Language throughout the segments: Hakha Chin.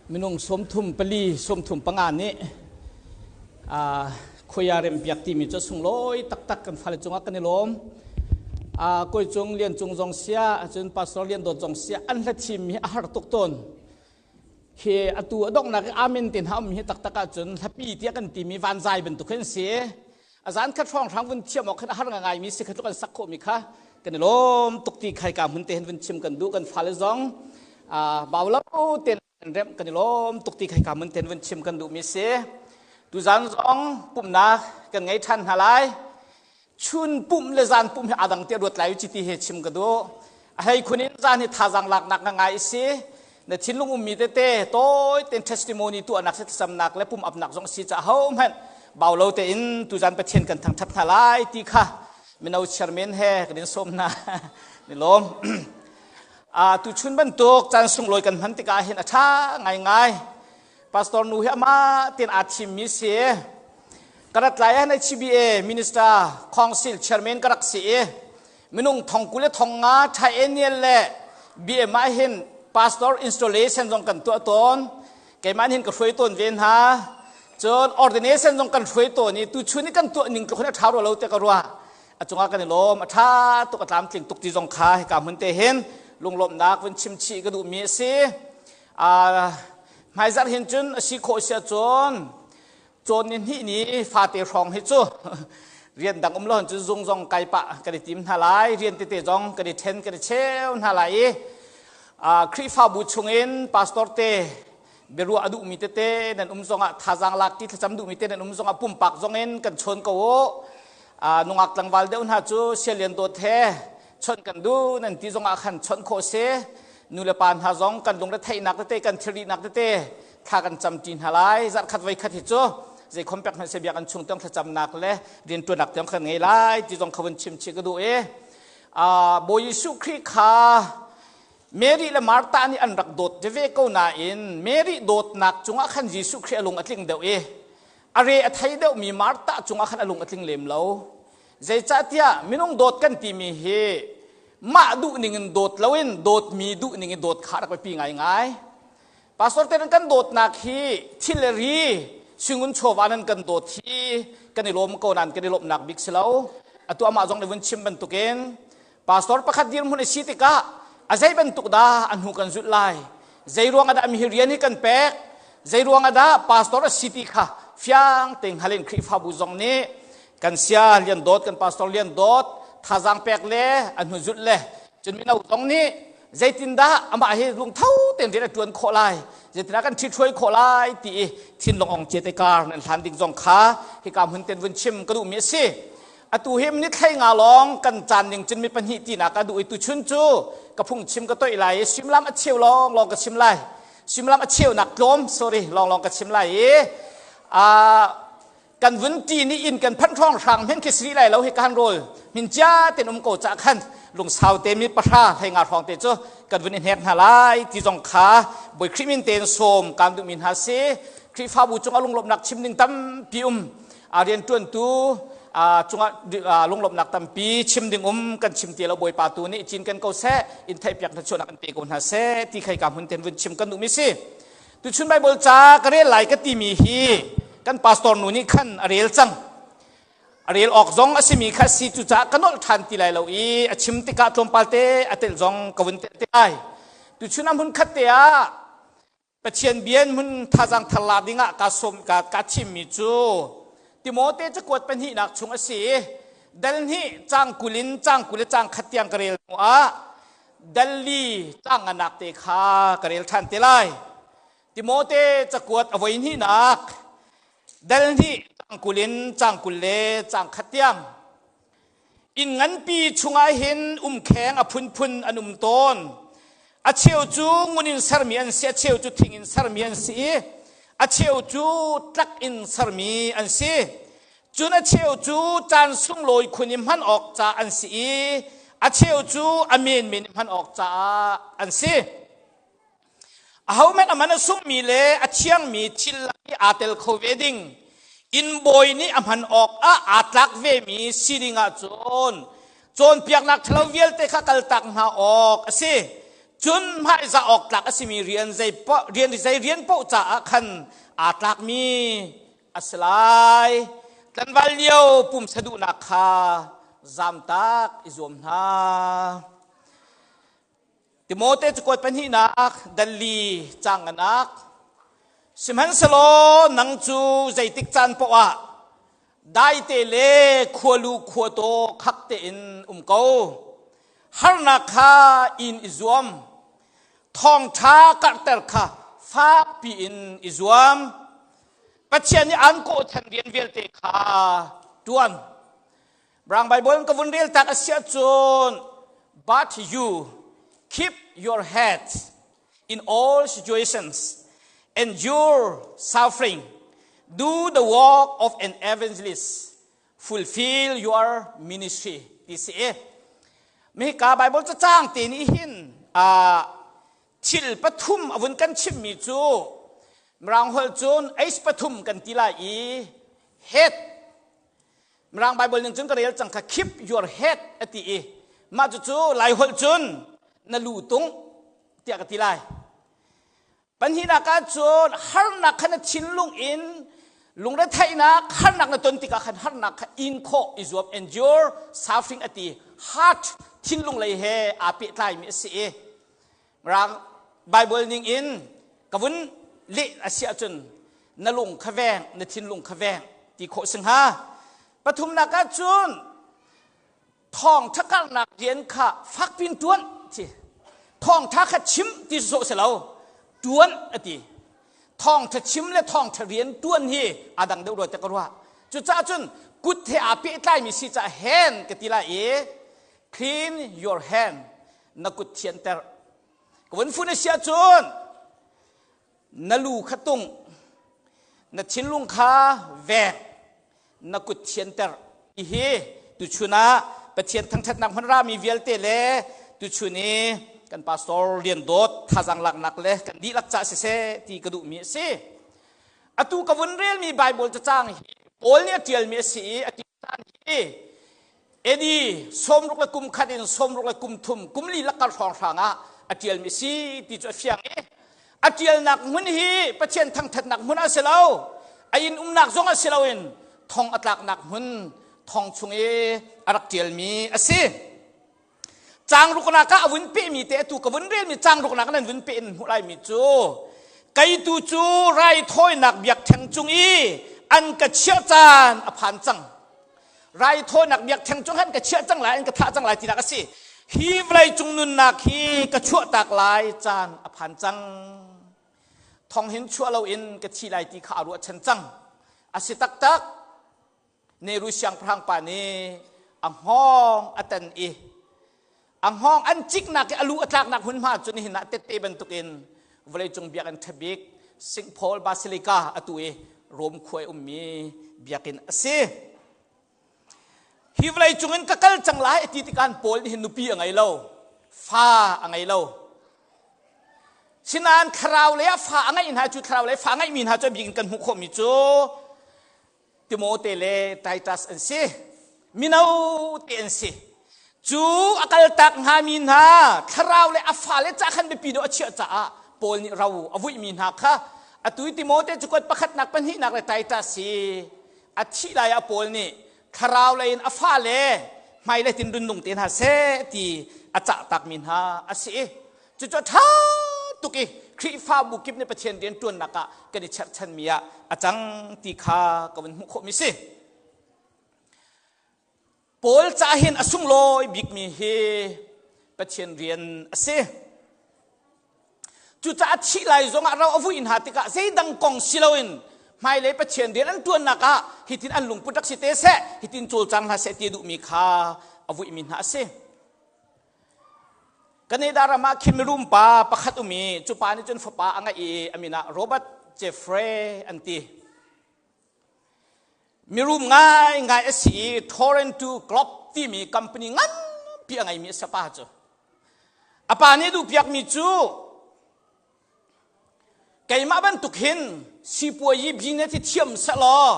Minung 34 35 nih khuaya rempiak timi cu sunglawi taktak kan fale cungah kan i lawm. Kawi Cung Lian Cung zong sia cun Pastor Lian Dawt zong sia an hla thim hi a har tuk tawn. Khi atu a donghnak i amen tin ha um hi taktak ahcun hlapi tiah kan timi vanzai bantuk hin si. A zan khat hrawng hrang vun thiam awk khan a har ngai mi si kha tluk an sak khawh mi kha kan i lawm tuk ti khai ka hmun te hin vun chim kan duh. Kan fale zong bau lo ten an remh, kan i lawm tuk ti khai ka hmun ten vun chim kan duh mi si. Tuzan zong pumhnak kan ngei ṭhan hna lai. Chun pumh le zan pumh hi adang te ruat lai chi ti he chim ka duh. A hei khun in zan hi thazang laknak nga ngai si. Na thinlung ummi tete tawi ten testimony tuahnak se thlacamnak le pum apnak zong si ca ho hmanh bau lo tein tuzan Pathian kan thangthat hna lai ti kha mino chairman he kan in sawm hna. Ni lawm. A tu chun bantuk caan sunglawi kan hman tikah hin a tha ngai ngai. Pastor nu hi ama ten aa thim mi si. Karat lai han HBA minister council chairman ka rak si i minung thong kul le thong nga triennial le BMI hin pastor installation zong kan tuah tawn. Keimah hin ka hruai tawn ve hna. Cun ordination zong kan hruai tawn i tu chun i kan tuah ning tluk hin a ṭha rua lo te ka ruah. A cungah kan i lawm, a ṭha tuk, a tlamtling tuk ti zong kha hika hmun te hin lunglawmhnak vun chim chih ka duhmi a si. Hmaizarh hin cun a si khawh si ahcun cawn ni hnih ni fate hrawng hi cu rian dang um lo cun zung zong kai pah kan i tim hna lai, rian tete zong kan i ṭhen kan i cheu hna lai i Khrihfabu chungin pastor te biaruah a duhmi tete nan um zongah, thazaang lak ti thlacam duhmi te nan um zongah pumpak zongin kan chawn ko u. Nungak tlangval deuh hna cu sialian dawt he chawnh kan duh nan ti zongah khan chawnh khawh si. Nu le pa hna zong kan lungre theihnak tete, kan thilrihnak tete thla kan cam ṭi hna lai. Zarhkhat voikhat hi cu zei khom pek hmanh se biakinn chung tiang thlacamnak le rianṭuannak tiang kan ngei lai ti zong kha vun chim chih ka duh i Bawi Jesuh Khrih kha Mary le Martha nih an rak dawt veve ko nain Mary dawtnak cungah khan Jesuh Khrih a lung a tling deuh i a re a thei deuhmi Martha cungah khan a lung a tling lem lo. Zeicahtiah minung dawt kan timi hi mah duh ning in dawt loin dawtmi duh ning in dawt kha rak biapi ngaingai. Pastor te kan dawtnak hi thil le ri singun chawva nan kan dawt hi kan i lawm ko nan kan i lawmhnak bik si lo. Atu amah zong nih vun chim bantukin pastor pakhat dirhmun a si tikah a zei bantuk dah a hnu kan zulh lai, zei ruang ah dah mi hi rian hi kan pek, zei ruang ah dah pastor a si ti kha fiang te hngal in Khrihfabu zong nih kan sia Lian Dawt, kan pastor Lian Dawt thazaang pek le a hnu zulh le cun mino zong nih zeitindah amah hi lungtho tein rian a ṭuan khawh lai, zeitindah kan ṭhithruai khawh lai ti i thinlung ong cia te kar nan hlan ding zong kha hika hmun ten vun chim ka duhmi a si. Atu hi ni thlei nga lawng kan caan ning cun mi pahnih tinak ka duh i tuchun cu ka phungchim ka toih lai i suimilam a cheu lawng lawng ka chim lai, suimilam a cheunak tlawm, sorry, lawng lawng ka chim lai i kan vun ti nih inn kan phanh hrawng hrang hen khi sri lai lo hi kan rawl min cia ten um ko cha khan lungsau te mi pahra hlei nga hrawng te cu kan vun i hnek hna lai ti zong kha Boi Khrih min ten sawm kan duh mi hna si. Khrihfabu cung a lunglawmhnak chim ding tampi um, a rian tuantu cungah lunglawmhnak tampi chim ding um, kan chim ti lo. Bawipa tu nih cin kan ko seh, in theihpiak hna chuahnak an pe ko hna seh ti khai ka hmun ten vun chim kan duh mi si. Tuchun Bible ca ka rel lai ka timi hi kan pastor nu nih khan a rel cang. A rel awk zong a simi kha si, cucaah ka nolh ṭhan ti lai lo i a chim tikah tlawmpal te a telh zong ka vun telh te lai. Tuchun ah hmun khat te ah Pathian bian hmun thazaang thar la dingah ka sawm ka ka thimmi cu Timote cakuat pahnihnak chung a si i dal hnih caang 20 in caang 20 le caang khat tiang ka rel hnu ah dal li caang nganak te kha ka rel ṭhan te lai. Timote cakuat a voi hnihnak dal hnih caang 20 in caang 20 le caang khat tiang. Inn nganpi chungah hin umkheng a phunphun an um tawn. A cheu cu ngun in sermi an si, a cheu cu thing in sermi an si i a cheu cu tlak in sermi an si. Cun a cheu cu caan sunglawi khun i hman awk ca an si i a cheu cu a menmen i hman awk caah an si. Ahohmanh a man a sungmi le a thiangmi thil lak i aa tel kho ve ding, inn bawi nih a hman awk ah aa tlak vemi si ding ahcun cawnpiaknak ṭhalo vialte kha kaltak hna awk a si. Cun hmaizah awk tlak a simi rian zei rian zei rian paoh caah khan aa tlakmi a si lai. Tlanval lio pumsa duhnak kha zamtak i zuam hna. Timote cakuat pahnihnak dalli cang nganak. Sihmanhsehlaw nang cu zeitik caan paoh ah daite le khualu khuataw khak tein um ko. Harnak kha in i zuam. Thawngṭha karhter kha fakpi in i zuam. Pathian nih an kawhchan rian vialte kha ṭuan. Brang Bible ka vun rel tak a si ahcun but you keep your head in all situations endure suffering do the work of an evangelist fulfill your ministry ti si i mihika Bible cacang te nih hin thil pathum a vun kan chimmi cu Mirang holh cun H pathum kan ti lai i head Mirang Bible ning cun ka rel cang kha keep your head a ti i mah cucu Lai holh cun na lu tung tiah ka ti lai. Pahnihnak ah cun harnak kha na thinlung in lungretheihnak harnak na ton tikah khan harnak kha in khawh i zuam endure suffering a ti heart thinlung lei he aa pehtlaimi a si i Mirang Bible ning in ka vun leh a si ahcun na lung kha veng na thinlung kha veng ti khawh si hnga. Pathumnak ah cun thawngṭha karhnak rian kha fakpin ṭuan ti. Thawngṭha kha chim ti sawh si lo ṭuan a ti. Thawngṭha chim le thawngṭha rian ṭuan hi aa dang deuh rua te ka ruah. Cucaah cun kut he aa pehtlaimi si caah hand ka ti lai i clean your hand na kut thianter ka vun fun a si ahcun na lu kha tung na thinlung kha vek na kut thianter hi tuchun ah Pathian thangthatnak hman rami vialte le tuchun i kan pastor Lian Dawt thazang laknak le kan dihlak ca siseh ti ka duhmi a si atu ka vun relmi Bible cacang hi Paul nih a ṭialmi a si i a ṭial caan hi AD 61 le kum khat in 63 le kum thum kum li lakar hrawnghrang ah a ṭialmi si ti cu a fiang i a ṭialnak hmun hi Pathian thangṭhatnak hmun a si lo a inn umnak zong a si loin thong a tlaknak hmun thong chung i a rak ṭialmi a si. Caang ruknak ah a vun pehmi te atu ka vun relmi caang ruknak nan vun peh in hmuh laimi cu keitu cu raithawinak biakṭheng cung i an ka chiah caan a phan cang. Raithawinak biakṭheng cung an ka chiah cang lai an ka thah cang lai tinak a si. Hi vawlei cung nunnak hi ka chuahtak lai caan a phan cang. Thong hin chuah loin ka thi lai ti kha a ruahchan cang. A si taktak. Nehru siangpahrang pa nih a hngawng a tan i a hngawng an ciknak i a lu a tlaknak hmunhma cu nihin ah tette bantukin vawleicung biakinn ṭha bik St. Paul Basilica atu i Rome khua i ummi biakinn a si. Hi vawleicung in ka kal cang lai a ti tikah Paul nih hin nupi a ngei lo, fa a ngei lo. Sinain thlarau lei ah fa a ngeih hna cu thlarau lei fa a ngeihmi hna cu a bik in kan hmuh khawhmi cu Timote le Titus an si. Mino te an si. Cu a kaltak hngami hna thlarau le a fale ca khan biapi dawh a chiah caah Paul nih ro a vuihmi hna kha atu i Timote cu kuat pakhatnak pahnihnak le Titus hi a thih lai ah Paul nih thlarau lei in a fale hmailei tin run te hna seh ti a cah takmi hna a si i Cucu a ṭha tuk i Khrihfabu kip nih Pathian rian ṭuannak ah kan i cherhchanmi ah a cang ti kha ka vun hmuh khawhmi si. Paul ca hin a sunglawi bikmi hi Pathian rian a si. Cucaah thih lai zongah ro a vui hna tikah zeidang kong si loin hmailei Pathian rian an ṭuannak ah hitin an lungput rak si te seh, hitin cawlcang hna seh ti a duhmi kha a vuihmi hna a si. Canada ram ah khin mirum pa pakhat um i cu pa nih cun fapa a ngeih i a min ah Robert Jeffrey an ti. Mirum ngaingai a si i Toronto Globe timi company nganpi a ngeimi a si pa cu. A pa nih duhpiakmi cu Keimah bantuk hin sipuayi business hi thiam sehlaw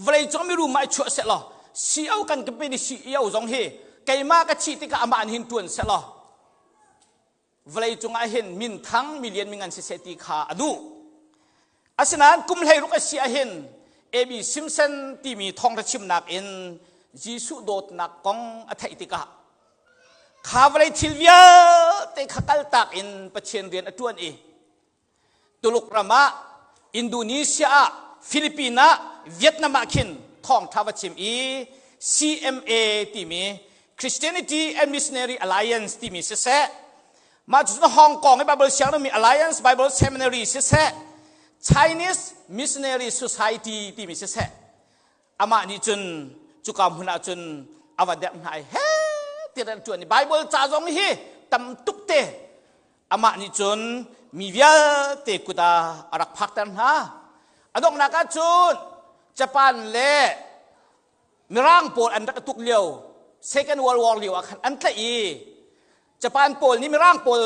vawleicung mirum ah i chuah sehlaw CEO kan company CEO zong hi keimah ka thih tikah amah nih hin ṭuan sehlaw. Vawlei cungah hin minthang milian mingan siseh ti kha a duh. Asinain kum 16 a si ahhin A.B. Simpson timi thawngṭha chimnak in Jesuh dawtnak kong a theih tikah kha vawlei thil vialte kha kaltak in Pathian rian a ṭuan i Tuluk ram ah, Indonesia ah, Philippines ah, Vietnam ah khin thawngṭha va chim i CMA timi Christianity and Missionary Alliance timi siseh, mah cu Hong Kong i Bible sianginn Alliance Bible Seminary siseh, Chinese Missionary Society timi siseh, amah nih cun cuka hmun ah cun a va derh hna i he tiah an ṭuan i Bible ca zong hi tam tuk te amah nih cun mi vialte kut ah a rak phakter hna. A donghnak ah cun Japan le Mirang pawl an rak tuk lio Second World War lio ah khan an tlaih i Japan pawl nih Mirang pawl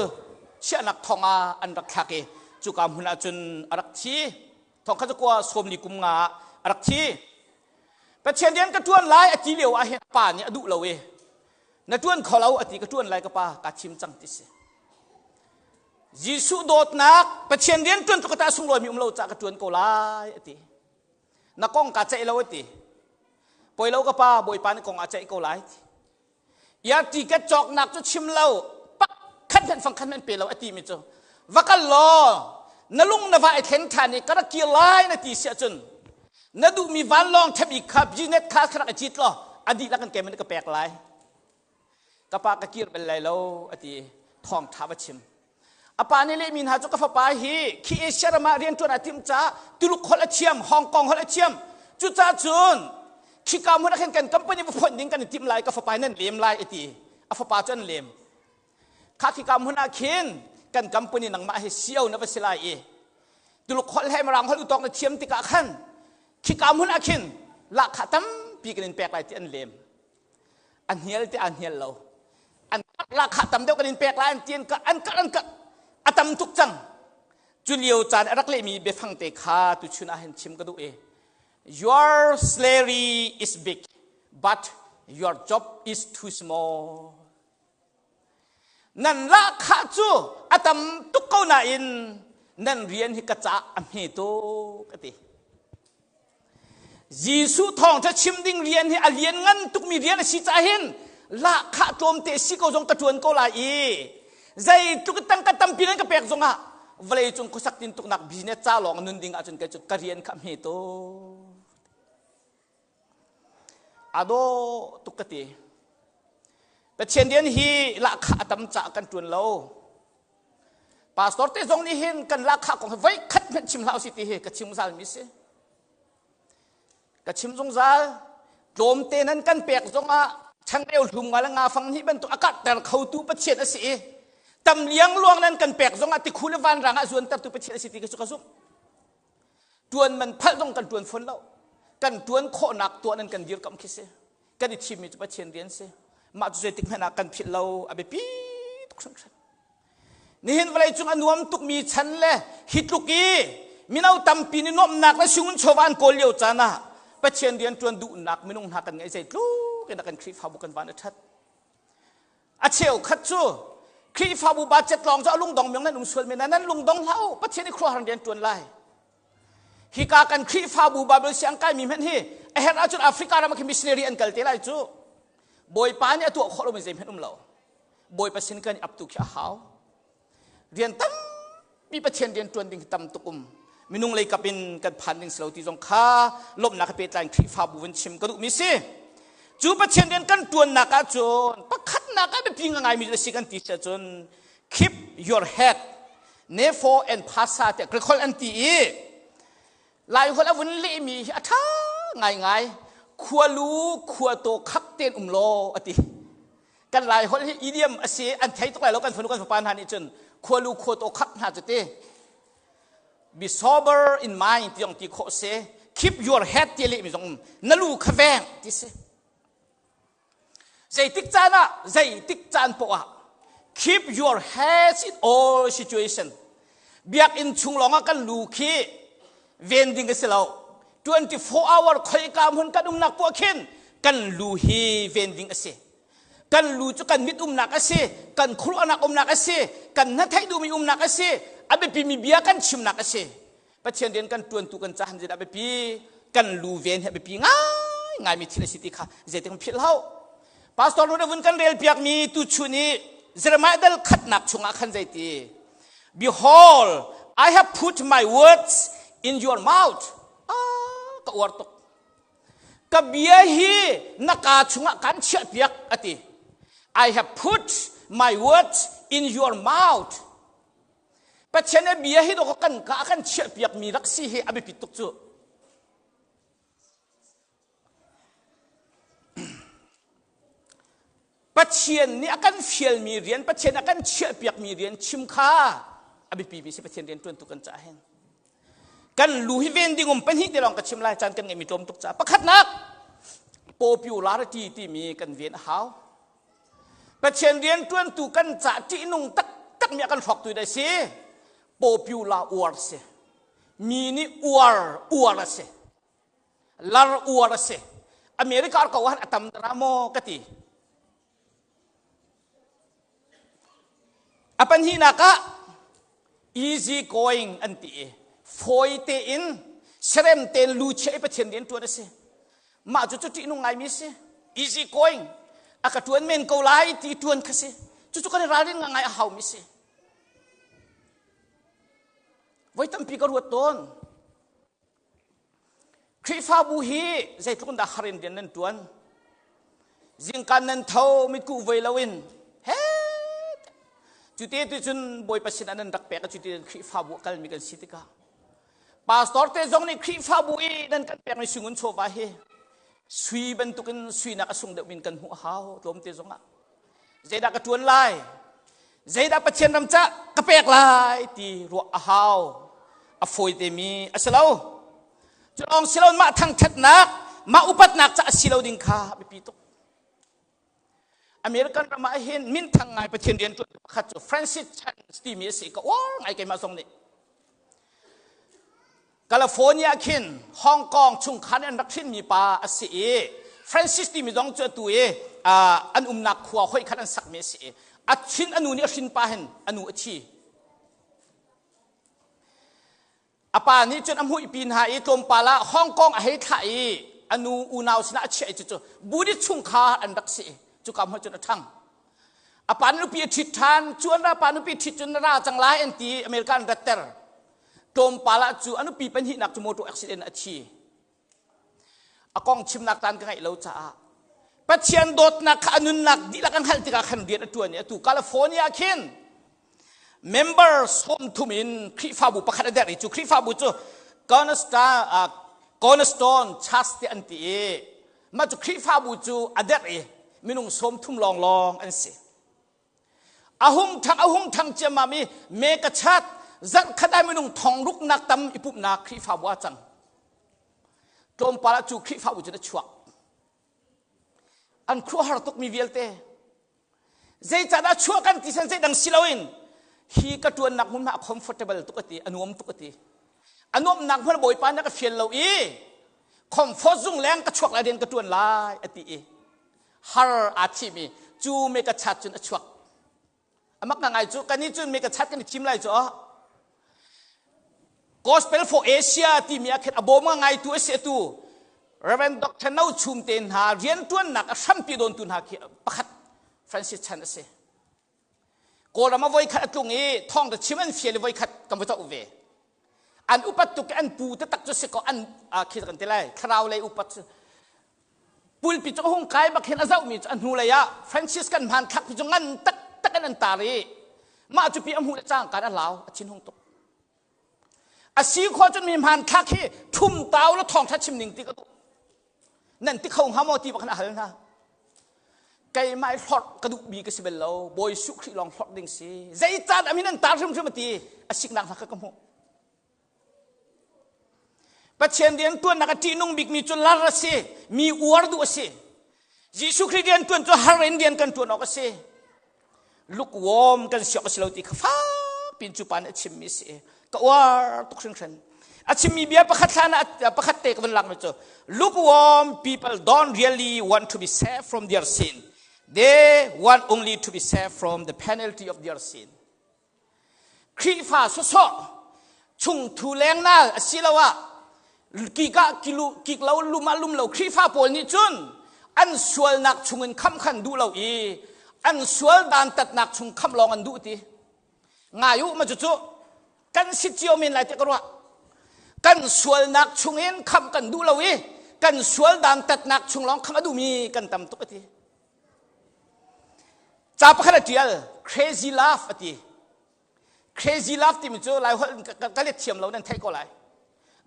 chiahnak thong ah an rak thlak i cuka hmun ah cun a rak thi. Thong kha cu kua 40 kum nga ah a rak thi. Pathian rian ka ṭuan lai a ti lio ah hin pa nih a duh lo i na ṭuan kho lo a ti ka ṭuan lai ka pa ka thim cang ti si. Jesuh dawtnak Pathian rian ṭuan tluk ta sunglawi mi um lo ca ka ṭuan ko lai a ti. Na kong ka ceih lo a ti. Poi lo ka pa Bawipa nih kong a ceih ko lai ti. Ya ticket cawknak cu chim lo pakhat hmanh fangkhat hmanh pe lo a ti mi cu va kal law na lung na va i thlen ṭhan i ka rak kir lai na ti si ahcun na duhmi vanlawng ṭhep i kha business class kha rak i cit law a dihlak in keimah nih ka pek lai ka pa ka kir bal lai lo a ti thawngṭha va chim A pa nih lehmi hna cu ka fapa hi khi Asia ram ah rianṭuan a timh caah Tuluk holh a thiam, Hong Kong holh a thiam. Cucaah cun khika hmun ah khin kan company va phonh ding kan i timh lai, ka fapa nan lem lai a ti. A fapa cu an lem. Kha khika hmun ah khin kan company nangmah hi CEO na va si lai i Tuluk holh he Mirang holh utawk na thiam tikah khan khika hmun ah khin lahkhah tampi kan in pek lai ti an lem. A hnial te a hnial lo. An lahkhah tam deuh kan in pek lai an ti an ka an ka an ka a tam tuk cang. Cu lio caan a rak lehmi biafang te kha tuchun ah hin chim ka duh i your salary is big but your job is too small. Nan lahkhah cu a tam tuk ko nain nan rian hi ka caah a hme tuk a ti. Jesuh thawngṭha chim ding rian hi a lian ngan tukmi rian a si caah hin lahkhah tlawmte si ko zong ka ṭuan ko lai i zeitluk tangka tampi nan ka pek zongah vawlei cung khuasak tintuknak business ca lawng nun ding ahcun kei cu ka rian kha a hme tuk. A dawh tuk ka ti. Pathian rian hi lahkhah a tam caah kan ṭuan lo. Pastor te zong nih hin kan lahkhah kong hi voi khat hmanh chim hlah usih ti hi ka chim zungzal mi si. Ka chim zungzal. Tlawmte nan kan pek zongah changreu hlum nga le nga fang hnih bantuk a karhter khotu Pathian a si i tam liangluang nan kan pek zongah tikhu le vanrang ah zuantertu Pathian a si ti ka cu ka zumh. Ṭuan man phalh zong kan ṭuan fawn lo. Kan ṭuan khawhnak tuah nan kan dirkamh khi si. Kan i thimmi cu Pathian rian si. Mah cu zeitik hmanh ah kan philh lo a biapi tuk hringhran. Nihin vawlei cung a nuam tukmi chan le hi tluk i mino tampi nih nuamhnak le singun chawva an kawl lio caan ah Pathian rian ṭuan duhnak minung hna kan ngeih zeitluk in kan Khrihfabu kan van a ṭhat. A cheukhat cu Khrihfabu budget lawng cu a lungdong miang nan um sual men nan lungdong hlah u Pathian i khuaruahhar rian ṭuan lai. Hika kan Khrihfabu Bible siang kaimi hmanh hi a herh ahcun Africa ram ah khin missionary an kal te lai cu. Bawipa nih a tuah khawh lomi zeihmanh um lo. Bawipa sin kan i ap tu khi a hau. Rian tampi Pathian rian ṭuan ding hi tam tuk um. Minung lei kap in kan phan ding si lo ti zong kha lawmhnak he pehtlai in Khrihfabu vun chim ka duhmi si. Cu Pathian rian kan ṭuannak ahcun pakhatnak ah biapi ngaimi a si kan ti si ahcun keep your head nefo and phasa tiah Greek holh an ti i Laiholh a vun lehmi hi a ṭha ngaingai. Khualu khuataw khak tein um law a ti. Kan Laiholh hi idiom a si an thei tuk lai lo kan fanu kan fapa hna nih cun khualu khuataw khak hna cu ti. Be sober in mind ti zong ti khawh si. Keep your head ti lehmi zong um. Na lu kha veng ti si. Zeitik caan ah, zeitik caan poah ah keep your heads in all situation. Biakinn chung lawngah kan lu khi ven ding a si lo. 24 hour khoika hmun kan umnak poah khin kan lu hi ven ding a si. Kan lu cu kan mit umnak a si, kan khuaruahnak umnak a si, kan hnatheih duhmi umnak a si, a biapimi bia kan chimnak a si. Pathian rian kan ṭuantu kan caah zeidah biapi kan lu ven hi a biapi ngai ngaimi thil a si ti kha zeitik philh hau. Pastor nu vun kan rel piakmi tuchun i Jeremiah dal khatnak chungah khan zeiti Behold, I have put my words in your mouth. Ah, ka uar tuk. Ka bia hi na kaa chungah kan chiahpiak a ti. I have put my words in your mouth. Pathian a bia hi dawk kan ka kan chiahpiakmi rak si hi a biapi tuk cu. Pathian nih a kan fialmi rian, Pathian a kan chiahpiakmi rian chim kha a biapimi si Pathian rian ṭuantu kan caah hin. Kan lu hi ven ding um pahnih te lawng ka chim lai caan kan ngeihmi tlawm tuk caah. Pakhatnak, popularity timi kan ven a hau. Pathian rian ṭuantu kan cah ṭihnung taktakmi a kan hrawktu dai si. Popular uar si. Mi nih uar uar a si. Lar uar a si. America ko ah a tam dara maw ka ti. A pahnihnak ah easy going an ti i fawi tein serem tein lu chia i Pathian rian ṭuan a si. Mah cu cu ṭihnung ngaimi si. Easy going. A ka ṭuan men ko lai ti ṭuan kha si. Cucu kan i ralrin ngai a haumi si. Voi tampi ka ruat tawn. Khrihfabu hi zeitluk in dah har in rian nan ṭuan? Zingkan nan tho mitkuh voi loin he cute tu cun Bawipa sinah nan rak pek cuti Khrihfabu a kalmi kan si tikah pastor te zong nih Khrihfabu i nan kan pekmi singun chawva hi sui bantukin suinak a sung deuh min kan hmuh a hau tlawmte zongah zeidah ka ṭuan lai zeidah Pathian ram ca ka pek lai ti ruah a hau a fawi temi a si lo cu lawng si lo mah thangṭhatnak mah upatnak ca a si lo ding kha biapi tuk American ram ah hin minthang ngai Pathian rian ṭuan pakhat cu Francis Chan timi a si ka uar ngai keimah zong nih California khin Hong Kong chungkhar nih an rak hrinmi pa a si i Francis timi zong cu atu i an umnak khua hoi khan an sakmi a si i a chin a nu nih a hrin pa hin a nu a thi. A pa nih cun a muihpi hna i tlawmpal ah Hong Kong a hei thlah i a nu unau sinah a chiah i cucu Buddhist chungkhar an rak si i cuka hmun cun a ṭhang. A pa nupi a ṭhit ṭhan cu an ra pa nupi ṭhit cun na ra cang lai an ti America an ratter. Tlawmpal ah cu a nupi pahnihnak cu motor accident a thi. A kong chimnak caan ka ngeih lo caah Pathian dawtnak kha a nunnak dihlak a hngalh tikah khan rian a ṭuan i atu California khin member 30 in Khrihfabu pakhat a derh i cu Khrihfabu cu Cornerstone Church ti an ti i mah cu Khrihfabu cu a derh i minung 30 lawnglawng an si. A hung ṭhang a hung ṭhang ciammam i me ka chat zarhkhat ah minung thong ruknak tam i pumhnak Khrihfabu ah cang. Tlawmpal ah cu Khrihfabu cun a chuak. An khuahar tukmi vialte. Zeicahdah chuah kan ti san zeidang si loin hi ka ṭuannak hmun a comfortable tuk a ti, a nuam tuk a ti. A nuamnak hmun Bawipa nih a ka fial lo i comfort zung leng ka chuak lai rian ka ṭuan lai a ti i har aa thimi cu meka chat cun a chuak amak ngai cu kan nih cun meka chat kan i thim lai cu Gospel for Asia timi ah khin a bawm ngai tu a si tu Reverend Dr. No Chum te hna riantuannak a hrampi dawntu hna khi pakhat Francis Chan a si Kawlram a voikhat a tlung i thawng da chim an fial i voikhat kan va zoh ve. An upat tuk i an pu taktak cu si ko an khi kan ti lai thlarau lei upat cu pulpit cu a hung kai bak hin a zohmi cu a hnu lei ah Francis kan hmanthlak cu ngan taktak in an tar i mah cu pi a hmuh le cangka a lau a thin hung tuk. A si khawh cun mi hmanthlak hi thum tau la thawngtha chim ning ti ka duh. Nan ti kho hnga maw ti bak khan a hal hna. Keimah i hlorh ka duhmi ka si bel lo. Bawi Jesuh Khrih lawng hlorh ding si. Zeicahdah min an tar hrimhrim a ti. A siknak hna kha ka hmuh. Pathian rian tuannak a ṭihnung bikmi cu lar a si. Mi uar duh a si. Jesuh Khrih rian ṭuan cu har in rian kan ṭuan awk a si. Lukewarm kan si awk a si lo ti kha fak piin cu pa nih a chimmi a si. Ka uar tuk hringhran. A chimmi bia pakhat hlan ah pakhat te ka vun lakmi cu lukewarm people don't really want to be saved from their sin. They want only to be saved from the penalty of their sin. Khrihfa sawsawh chungthu lengnal asiloah kik ah kilu kik lo lum ah lum lo Khrihfa pawl nih cun an sualnak chungin khamh khan duh lo i an sual dantatnak chung khamh lawng an duh ti. Ngai u ma cucu kan si cio men lai tiah ka ruah. Kan sualnak chungin khamh kan duh lo i kan sual dantatnak chung lawng khamh a duhmi kan tam tuk a ti. Ca pakhat a ṭial crazy love a ti. Crazy love timi cu Lai holh ka let thiam lo nan theih ko lai.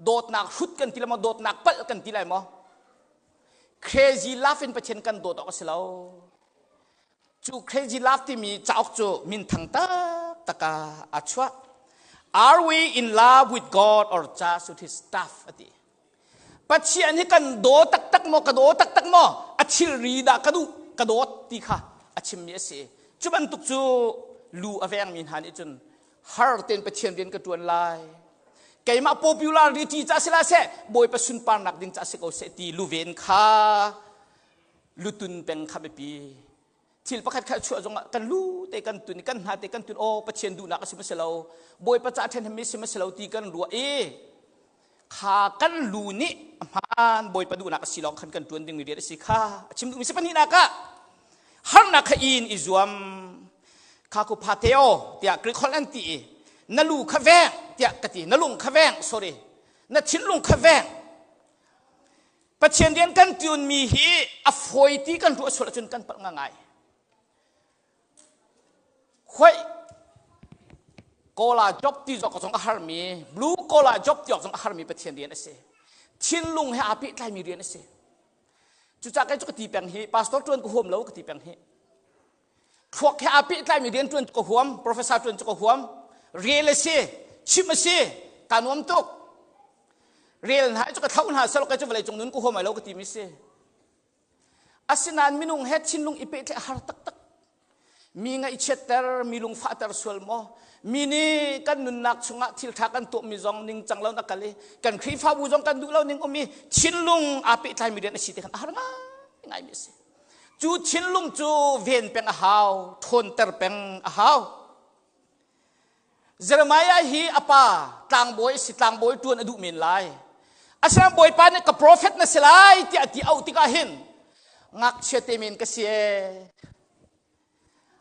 Dawtnak hrut kan ti lai maw dawtnak palh kan ti lai maw? Crazy love in Pathian kan dawt awk a si lo. Cu crazy love timi cauk cu minthang taktak ah aa chuah. Are we in love with God or just with his stuff a ti. Pathian hi kan daw taktak maw ka daw taktak maw a thilri dah ka duh ka dawt ti kha a chimmi a si. Cu bantuk cu lu a vengmi hna nih cun har tein Pathian rian ka ṭuan lai. Keimah popularity ca si la seh Bawipa sunparnak ding ca si ko seh ti luven kha lutun peng kha biapi. Thil pakhat khat chuah zongah kan lu te kan tun i kan hna te kan tun aw Pathian duhnak a si ma si lo Bawipa ca ṭhen mi si ma si lo ti kan ruah i kha kan lu nih a hmaan Bawipa duhnak a si lawng khan kan ṭuan dingmi rian a si kha a chim duhmi si pahnihnak ah harnak kha in i zuam kha ku phateo tiah Greek holh an ti i na lu kha veng tiah ka ti na lung kha veng sorry na thinlung kha veng Pathian rian kan ṭuanmi hi a fawi ti kan ruah sual ahcun kan palh ngai. Huai collar job ti zong zong a harmi, blue collar job ti zong a harmi Pathian rian a si. Thinlung he aa pehtlaimi rian a si. Cucaah kei cu ka ti peng hi, pastor ṭuan ka huam lo ka ti peng hi. Thluak he aa pehtlaimi rian ṭuan cu ka huam, professor ṭuan cu ka huam. Rel a si, chimh a si, kaa nuam tuk. Rel hna cu ka thlo hna sel kai cu vawlei cung nun ka huam ai lo ka timi si. Asinain minung he thinlung i pehtlaih a har taktak. Mi ngaihchiatter, mi lungfahter sual maw? Mi nih kan nunnak chungah thil ṭha kan tuahmi zong ningcang lo na kal i kan Khrihfabu zong kan duh lo ning um i thinlung aa pehtlaimi rian a si ti khan a har ngaingaimi a si. Cu thinlung cu ven peng a hau, ṭhawnter peng a hau. Jeremiah hi a pa tlangbawi a si, tlangbawi ṭuan a duh men lai. Asinain Bawipa nih ka profet na si lai tiah a ti auh tikah hin ngakchia te men ka si ee.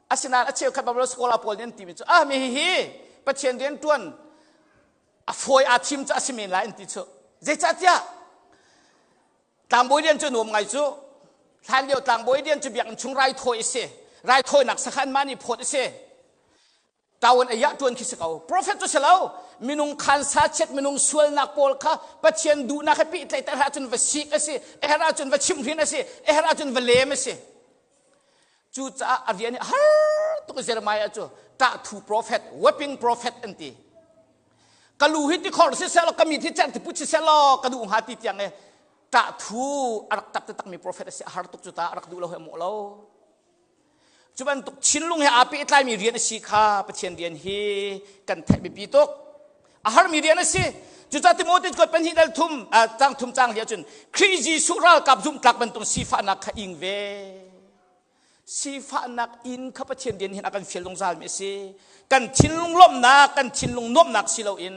Asinain a cheukhat Bible scholar pawl nih an timi cu ah mi hihi Pathian rian ṭuan a fawi aa thim cu a si men lai an ti cu. Zeicahtiah Tlangbawi rian cu nuam ngai cu. Hlan lio tlangbawi rian cu biakinn chung raithawi a si. Raithawinak sakhan mah nih phawt a si. Tawan ayah tuan khi si ko. Prophet cu si lo. Minung khansa chiat minung sualnak pawl kha Pathian duhnak he pehtlaih ter ahcun va sik a si. Eher ahcun va chimhrin a si. Eher ahcun va lem a si. Cucaah a rian hi har tuk Jeremiah cu ṭahthu prophet, weeping prophet an ti. Ka lu hi tikhor siseh law ka mit hi cerh tiput siseh law ka duh hnga ti tiang i ṭahthu a rak ṭap takmi prophet a si a har tuk cu ta a rak duh lo he mawh lo. Cu bantuk thinlung he aa pehtlaimi rian a si kha Pathian rian hi kan theih biapi tuk. A harmi rian a si. Cucaah Timote kuat pahnih dal thum cang thum cang li ahcun Khrih Jesuh ralkap zumhtlak bantuk sifahnak kha ing ve. Sifahnak in kha Pathian rian hin a kan fial zungzalmi a si. Kan thinlung lawmhnak, kan thinlung nuamhnak si loin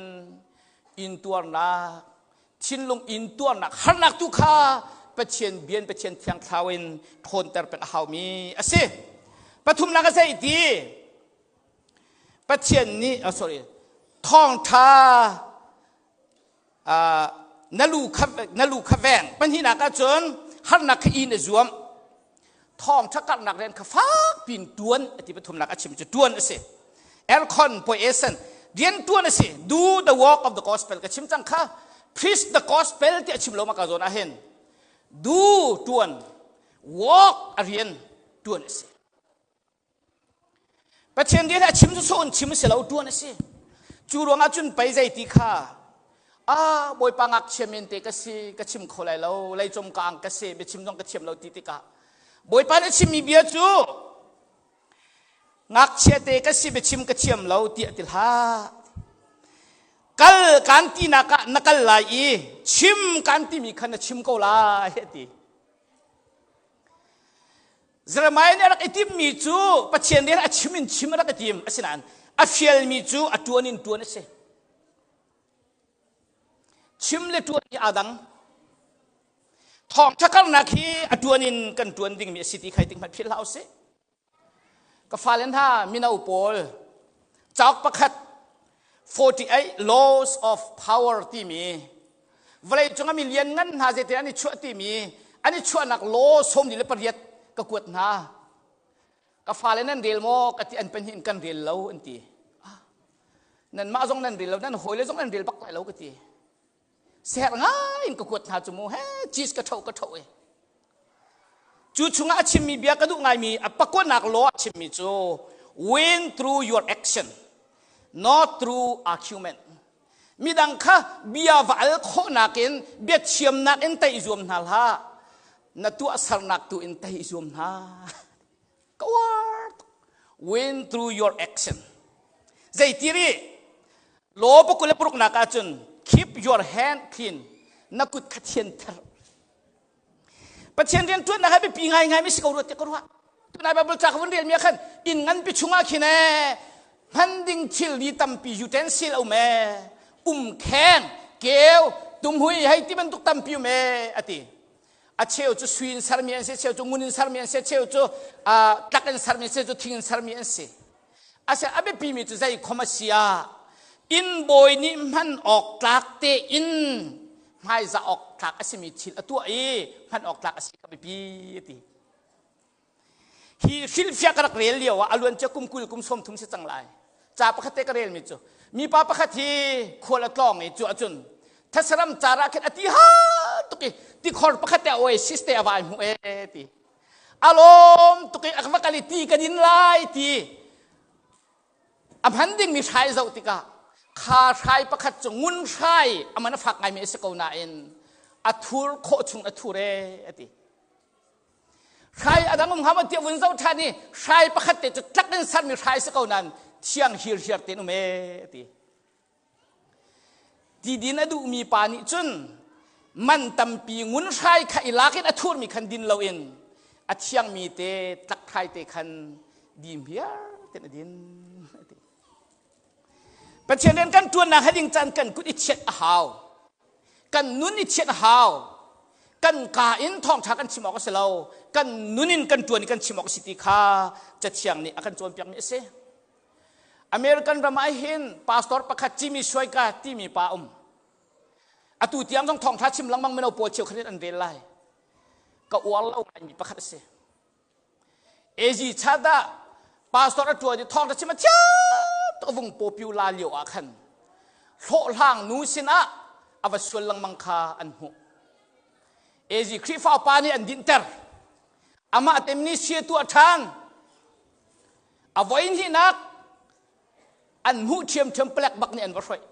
intuarnak, thinlung intuarnak, harnak tu kha Pathian bian Pathian thiang thlau in ṭhawnter peng a haumi a si. Pathumnak a zei ti? Pathian nih, oh sorry, thawngṭha na lu kha na lu kha veng pahnihnak ahcun harnak kha in a zuam thawngṭha karhnak rian kha fak pin ṭuan a ti pathumnak a chim cu ṭuan a si aircon poison rian ṭuan a si do the work of the gospel ka chim cang kha preach the gospel ti a chim lo ma ka zawn ah hin do ṭuan work a rian ṭuan a si Pathian rian a chim cu sawn chim a si lo ṭuan a si. Cu ruangah cun pei zei ti kha ah Bawipa ngakchia men te ka si ka chim kho lai lo leicom ka ang ka si biachim zong ka thiam lo ti tikah Bawipa nih a chimmi bia cu ngakchia te ka si biachim ka thiam lo tiah ti hlah. Kal kan tinak ah na kal lai i chim kan timi kha na chim ko lai a ti. Jeremiah nih a rak i timmi cu Pathian rian a chim in chim a rak i tim. Asinain a fialmi cu a ṭuan in ṭuan a si. Chim le ṭuan hi aa dang. Thawngṭha karnak hi a ṭuan in kan ṭuan dingmi a si ti kha i ting hmanh philh hlah usih. Ka fale hna mino pawl cauk pakhat 48 Laws of Power timi vawlei cung ah mi lianngan hna zeitin an i chuah timi an i chuahnak law 48 ka kuat hna. Ka fale nan rel maw ka ti an pahnih in kan rel lo an ti. Nanmah zong nan rel lo nan hawile zong nan rel bak lai lo ka ti. Ser ngai in ka kuat hna cu mu he cheese ka tho ka tho e. Cu chungah a chimmi bia ka duh ngaimi a pakuanak law a chimmi cu win through your action not through argument. Midang kha bia va al khawhnak in bia thiamnak in tei zuam hna hlah. Na tuahsernak tu in tei zuam hna. Ka uar tuk. Win through your action. Zeitiri law pakul le paruknak ahcun keep your hand clean. Na kut kha thianter. Pathian rian ṭuannak ah biapi ngaingai mi si ko rua tiah ka ruah. Tunai Bible ca ka vun rel mi ah khan inn nganpi chungah khin ee hman ding thilri tampi utensil a um ee umkheng keu tumhui hei ti bantuk tampi um ee a ti. A cheu cu sui in sermi an si, a cheu cu ngun in sermi an si, a cheu cu tlak in sermi an si, cu thing in sermi an si. Ase a biapimi cu zei khom a si ah inn bawi nih hman awk tlak te in hmaizah awk tlak a simi thil a tuah i hman awk tlak a si ka biapi a ti. Hi hrilhfiah ka rak rel lio ah a luancia kum 20 kum 30 si cang lai. Ca pakhat te ka relmi cu mipa pakhat hi khual a tlawng i cu ahcun thasaram car ah khin a ti ha tuk i tikhor pakhat te oasis te a vai hmuh e ti. Alawm tuk i a va kal i ti ka din lai ti. A hman dingmi hrai zoh tikah kha hrai pakhat cu ngun hrai a man a fak ngaimi a si ko nain a thur khawh chung a thur e a ti. Hrai a dang um hnga maw tiah vun zoh ṭhan i hrai pakhat te cu tlak in sermi hrai si ko nain thiang hirhiar tein um ee ti. Ti din a duhmi pa nih cun man tampi ngun hrai kha i lak in a thurmi khan din loin a thiangmi te tlak hrai te khan dim hiar ten a din a ti. Pathian rian kan ṭuannak ha ding caan kan kut i chiat a hau. Kan nun i chiat a hau. Kan ka in thawngṭha kan chim awk a si lo. Kan nun in kan ṭuan i kan chim awk a si ti kha Cathiang nih a kan cawnpiakmi a si. American ram ah hin pastor pakhat Jimmy Swaika timi pa um. Atu tiang zong thawngṭha chim lengmang mino pawl cheukhat in an rel lai. Ka uar lo ngaimi pakhat a si. AG chat ah pastor a ṭuan i thawngṭha chim a thiam tuk a vung pawpiu la lio ah khan hlawhhlang nu sinah a va sual lengmang kha an hmuh. AG Khrihfa upa nih an dinhter. Amah tem nih sia tuah ṭhan. A voi hnihnak an hmuh ṭhiamṭhiam palek bak nih an va hroih.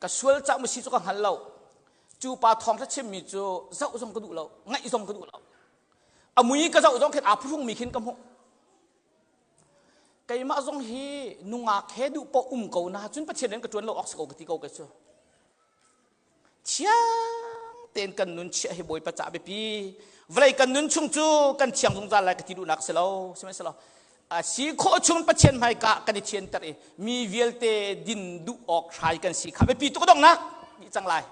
Ka sual cah maw si cu ka hngal lo. Cu pa thawng hla chimmi cu zoh zong ka duh lo, ngaih zong ka duh lo. A mui ka zoh zong khin aa phuhrungmi khin ka hmuh. Keimah zong hi nungak he duh paoh um ko na cun Pathian rian ka ṭuan lo awk si ko ka ti ko kei cu. Thiang tein kan nun chiah hi Bawipa cah biapi. Vawlei kan nun chung cu kan thiang zungzal lai ka ti duhnak si lo. Sihmanhsehlaw a si khawh chung Pathian hmaika kan i thianter i mi vialte din duh awk hrai kan si kha biapi tuk donghnak dih cang lai.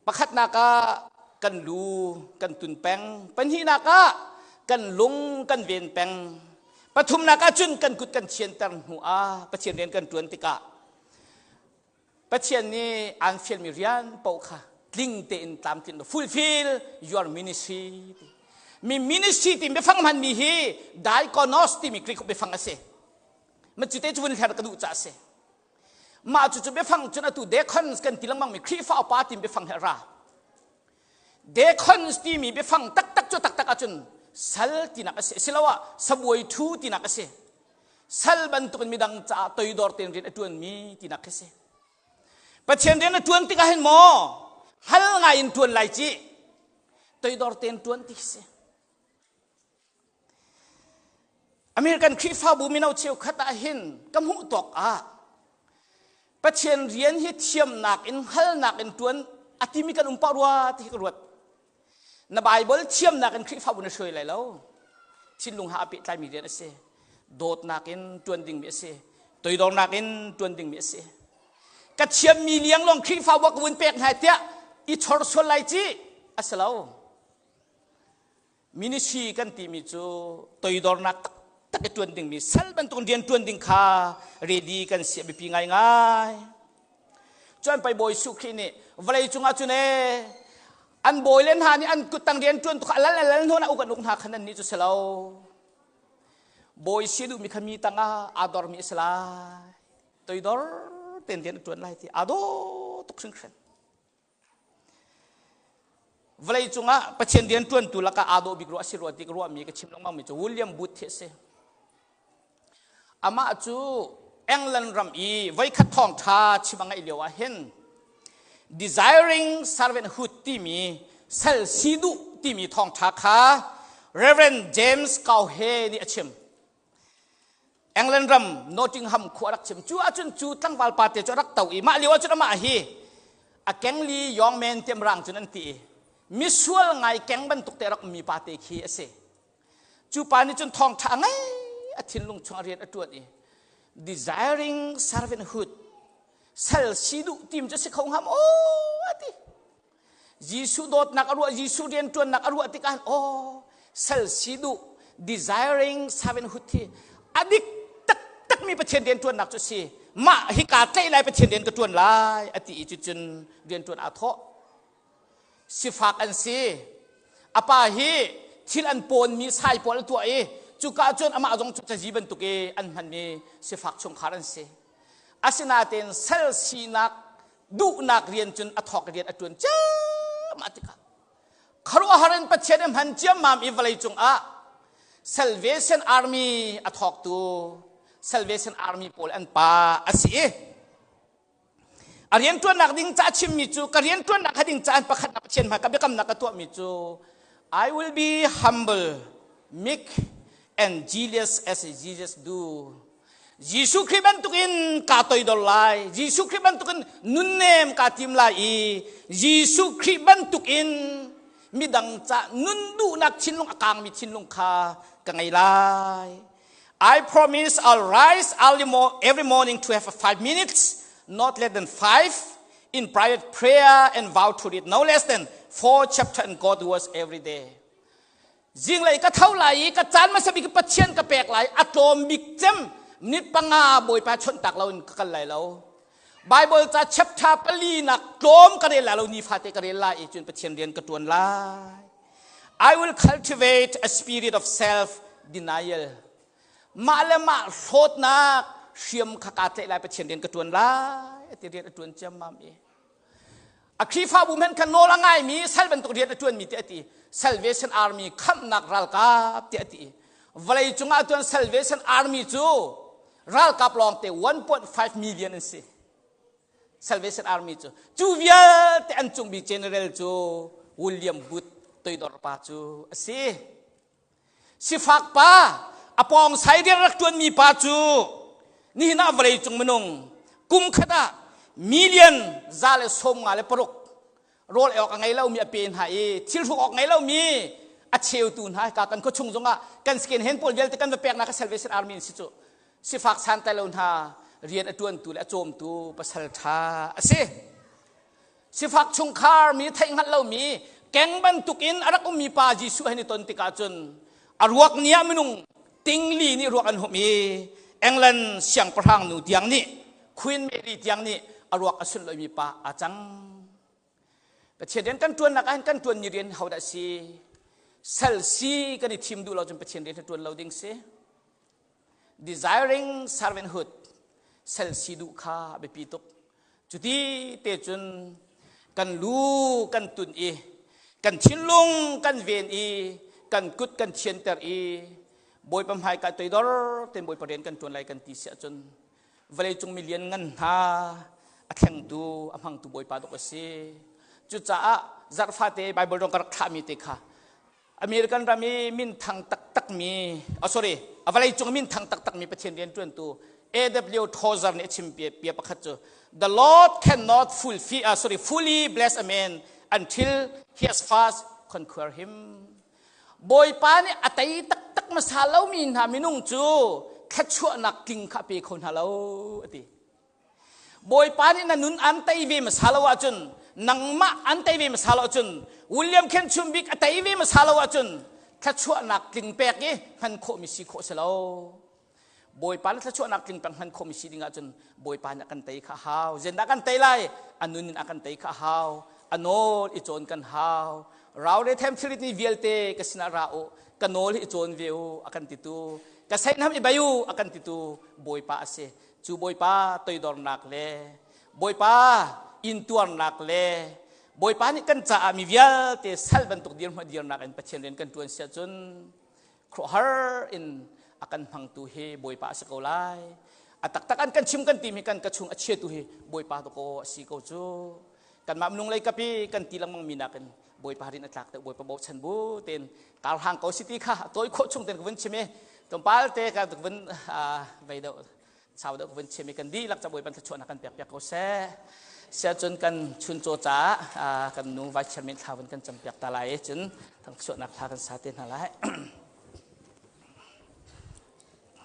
Pakhatnak ah kan lu kan tun peng. Pahnihnak ah kan lung kan ven peng. Pathumnak ah cun kan kut kan thianter hnu ah Pathian rian kan ṭuan tikah Pathian nih aan fialmi rian paoh kha tling tein tlamtlinh fulfill your ministry ti. Mi ministry ti biafang hmanmi hi diakonos timi Greek biafang a si. Ma cu te cu vun hler ka duh ca a si. Mah cucu biafang cun atu deacons kan ti lengmang mi Khrihfa upa timi biafang he a ra. Deacons timi biafang taktak cu taktak ahcun sal tinak a si asiloah sabuai ṭhu tinak a si. Sal bantukin midang caah toidor tein rian a ṭuanmi tinak khi si. Pathian rian a ṭuan tikah hin maw hal ngai in ṭuan lai ci toidor tein ṭuan ti khi si. American Khrihfabu mino cheukhat ah hin ka hmuh tawk ah Pathian rian hi thiamnak in hngalnak in ṭuan a timi kan um pah rua ti hi ka ruat. Na Bible thiamnak in Khrihfabu na hruai lai lo. Thinlung ha a pehtlaimi rian a si. Dawtnak in ṭuan dingmi a si. Toidornak in ṭuan dingmi a si. Ka thiammi liang lawng Khrihfabu ka vun pek hna tiah i chor sual lai ci a si lo. Ministry kan timi cu toidornak taktak i ṭuan dingmi sal bantuk rian ṭuan ding kha ready kan si a biapi ngaingai. Cuan pei Bawi Jesuh Khrih nih vawlei cungah cun ee an bawi le hna nih an kuttang rian ṭuan tuk alal alal hnu uk an uk hna khan annih cu si lo. Bawi si duhmi kha mi tangah aa dormi a si lai. Toidor tein rian a ṭuan lai ti aa daw tuk hringhran. Vawlei cungah Pathian rian ṭuantu lakah aa dawh bik rua a si rua ti ka ruahmi ka chim lengmangmi cu William Booth hi a si. Amah cu England ram i voikhat thawngṭha chim a ngeih lio ah hin Desiring Servanthood timi sal si duh timi thawngṭha kha Reverend James Cowhey nih a chim. England ram Nottingham khua rak chim. Cu ahcun cu tlangval pa te cu a rak to i mah lio ahcun amah hi a kengli yong men tiam rang cun an ti i misual ngai keng bantuk te rak ummi pa te khi a si. Cu pa nih cun thawngṭha a ngei a thinlung chung a rian a ṭuan i desiring servanthood sal si duh tim cu si kho hnga maw a ti. Jesuh dawtnak a ruah Jesuh rianṭuannak a ruah tikah aw sal si duh desiring servanthood hi a dik taktakmi Pathian rianṭuannak cu si mah hi kaa tlaih lai Pathian rian ka ṭuan lai a ti i cucun rianṭuan aa thawh sifak an si a pa hi thil an pawnmi sai pawl a tuah i cuka cun amah zong cu cazi bantuk i an hmanmi sifak chungkhar an si asinain sal sinak duhnak rian cun a thawk rian a ṭuan ciammah tikah khuaruahhar in Pathian a hman ciammam i vawlei cungah Salvation Army a thawktu Salvation Army pawl an pa a si i a rianṭuannak ding ca chimmi cu ka rianṭuannak kha ding caan pakhatnak Pathian hmai ka biakamnak ka tuahmi cu I will be humble, meek and zealous as Jesus do. Jesuh Khrih bantukin kaa toidor lai. Jesuh Khrih bantukin nunnem kaa tim lai i Jesuh Khrih bantukin midang ca nun duhnak thinlung a kangmi thinlung kha ka ngei lai. I promise I'll rise early mo every morning to have 5 minutes, not less than 5, in private prayer and vow to read no less than four chapter in God's words every day. Zinglei ka tho lai i ka caan hmasa bik Pathian ka pek lai a tlawm bik cem minute 5 Bawipa chawnh tak lo in ka kal lai lo. Bible ca chapter 4 nak tlawm ka rel lai lo nifate ka rel lai i cun Pathian rian ka tuan lai. I will cultivate a spirit of self denial. Mah le mah hlawtnak hriam kha kaa tlaih lai Pathian rian ka tuan lai ati rian a tuan ciammam i a Khrihfabu hmanh kha nawl a ngaimi sal bantuk rian a ṭuanmi ti a ti Salvation Army khamhnak ralkap ti a ti vawlei cungah tuan Salvation Army cu ralkap lawngte 1.5 million an si Salvation Army cu cu vialte an cungbi general cu William Booth toidor pa cu a si Sifak pa, a pawng sai rian rak ṭuanmi pa cu nihin ah vawlei cung minung kum khat ah million 156 rawl awk a ngei lomi a pe hna i thil hruk awk ngei lomi a cheutu hna ka kan khuachung zongah kan skin hen pawl vialte kan va peknak Salvation Army in si cu sifak santlai lo hna rian a ṭuantu le a cawmtu pasal ṭha a si. Sifak chungkhar mi theih hngalh lomi keng bantukin a rak ummi pa Jesuh he ni ton tikah cun a ruak ni ah minung tingli nih ruak an humh i England siangpahrang nu tiang nih Queen Mary tiang nih a ruak a sunloimi pa aa cang. Pathian rian kan ṭuannak ah hin kan ṭuanmi rian hodah si? Sal si kan i thim duh lo cun Pathian rian hi ṭuan lo ding si. Desiring servanthood sal si duh kha a biapi tuk. Cuti te cun kan lu kan tun i kan thinlung kan ven i kan kut kan thianter i Bawipa hmai ka toidor ten Bawipa rian kan ṭuan lai kan ti si ahcun vawleicung mi lian ngan hna a thlengtu a hmangtu Bawipa dok a si. Cucaah zarhfate Bible dong ka rak thlahmi te kha American ram i minthang taktakmi, oh sorry, a vawleicung minthang taktakmi Pathian rianṭuantu A.W. Tozer nih a chim bia pakhat cu The Lord cannot fulfill, sorry, fully bless a man until he has first Conquer him. Bawipa nih a tei taktak hmasa lomi hna minung cu thluachuahnak tling kha a pe kho hna lo a ti. Bawipa nih na nun an tei ve hmasa lo ahcun nangmah an tei ve hmasa lo ahcun William Khen Chum Bik a tei ve hmasa lo ahcun thluachuahnak tling pek i hman khawhmi si khawh si lo. Bawipa le thluachuahnak tling pek hman khawhmi si ding ahcun Bawipa nih a kan tei kha a hau. Zeidah kan tei lai? A nun in a kan tei kha a hau. A nawl i cawn kan hau. Rau re them thilrit ni vialte ka sinah ra u. Ka nawl hi i cawn ve u a kan titu. Ka seihnam i bai u a kan titu Bawipa a si. Cu Bawipa toidornak le Bawipa intuarnak le Bawipa nih kan caah mi vialte sal bantuk dirhmun dirnak in Pathian rian kan ṭuan siah cun khuahar in a kan hmangtu hi Bawipa a si ko lai. A taktak an kan chim kan tim hi kan ka chung a chiatu hi Bawipa to ko a si ko cu. Kanmah minung lei kapi kan ti lengmang mi nakin Bawipa rin a tlak deuh Bawipa bochan bu tein karhang ko si ti kha tawi khawh chung ten ka vun chim i tlawmpal te ka vun vei deuh sau deuh ka vun chim i kan dihlak ca Bawipa thluachuahnak kan pek piak ko seh. Sia cun kan chuncaw caah kan nu vice chairman thla vun kan cam piak ta lai cun thangchuahnak thla kan sa te hna lai.